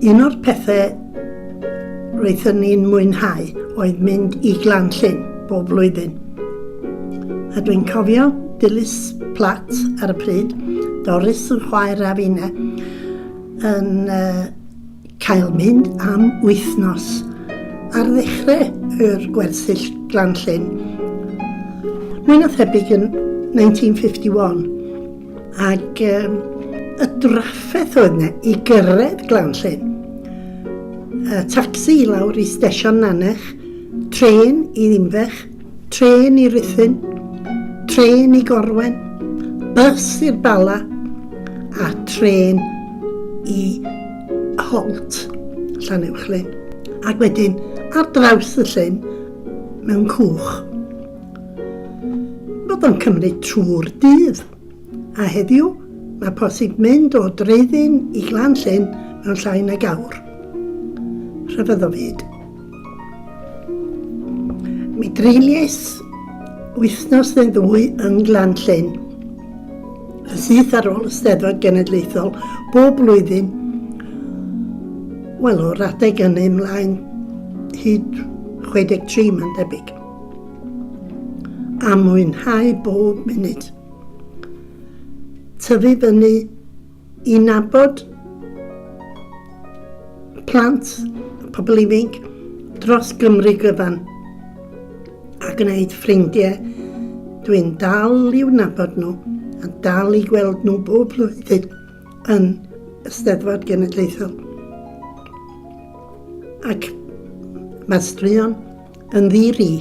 Un o'r pethau roeddwn ni'n mwynhau oedd mynd i Glan Llyn bob blwyddyn. A dwi'n cofio Dilys Platt ar y pryd, Doris yn chwaer a finne, yn uh, cael mynd am wythnos ar ddechrau yr gwersyll Glan Llyn. Mwy na thebyg yn 1951. Ac um, y drafferth oedd yna i gyrraedd Glan Llyn. Y tacsi i lawr i stesion Nanech, trên i Ddinbych, trên i Ruthun, trên i Gorwen, bws i'r Bala a trên i Holt, Llanuwchllyn. Ac wedyn ar draws y llyn mewn cwch. Roedd o'n cymryd trwy'r dydd. A heddiw, mae posib mynd o Dreuddyn i Glan Llyn mewn llai nag awr. Rhyfedd o fyd. Mi dreuliais wythnos neu ddwy yn Glan Llyn, yn syth ar ôl y Steddfod Genedlaethol bob blwyddyn, wel o'r adeg hynny ymlaen hyd 63 mae'n debyg. A mwynhau bob munud. Tyfu fyny i nabod plant, pobl ifanc dros Gymru gyfan a gwneud ffrindiau dwi'n dal i'w nabod nhw a dal i gweld nhw bob blwyddyn yn y Steddfod Genedlaethol. Ac mae'r straeon yn ddi-ri.